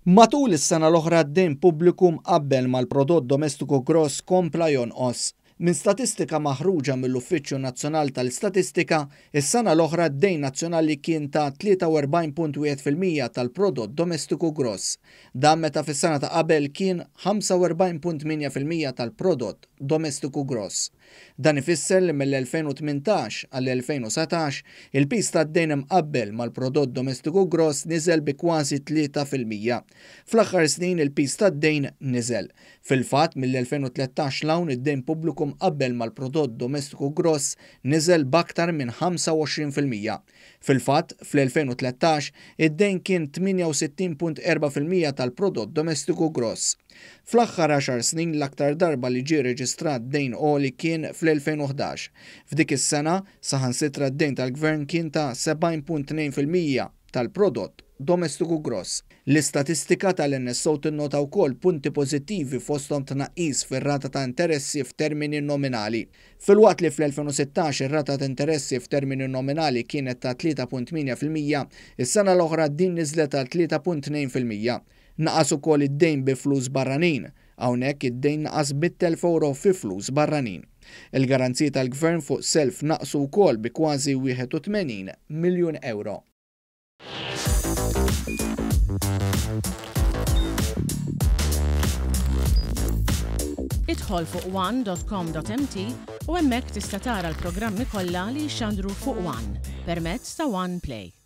Matul is-sena l-oħra d-dejn pubbliku mqabbel mal-prodott domestiku gross kompla jonqos. Minn statistika maħruġa mill-Uffiċċju Nazzjonal tal-Istatistika, is-sena l-oħra d-dejn nazzjonali kien ta' 43.1% tal-prodott domestiku gross. Dan meta fis-sena ta' qabel kien 45.8% tal-prodott domestiku gross. Dan ifisser li mill-2018 għall-2019, il-piż tad-dejn imqabbel mal-prodott domestiku gross niżel bi kważi 3%. Fl-aħħar snin il-piż tad-dejn niżel. Fil-fatt, mill-2013 'l hawn id-dejn pubbliku mqabbel mal-prodott domestiku gross niżel b'aktar minn 25%. Fil-fatt, fl-2013, id-dejn kien 68.4% tal-prodott domestiku gross. Fl-aħħar għaxar snin l-aktar darba li ġie reġistrat dejn għoli kien fl-2011. F'dik is-sena, saħansitra d-dejn tal-Gvern kien ta' 70.2% tal-prodott domestiku gross. L-istatistika tal-NSO tinnota wkoll punti pożittivi fosthom tnaqqis fir-rata ta' interessi f'termini nominali. Filwaqt li fl-2016 ir-rata ta' interessi f'termini nominali kienet ta' 3.8%, is-sena l-oħra din niżlet għal 3.2%. Naqas ukoll id-dejn bi flus barranin. Hawnhekk id-dejn naqas b'mitt ewro fi flus barranin. Il-garanziji tal-Gvern fuq self naqsu wkoll bi kważi 81 miljun ewro. Idħol fuq one.com.mt u hemmhekk tista' tara l-programmi kollha li jixxandru fuq One permezz ta' One Play.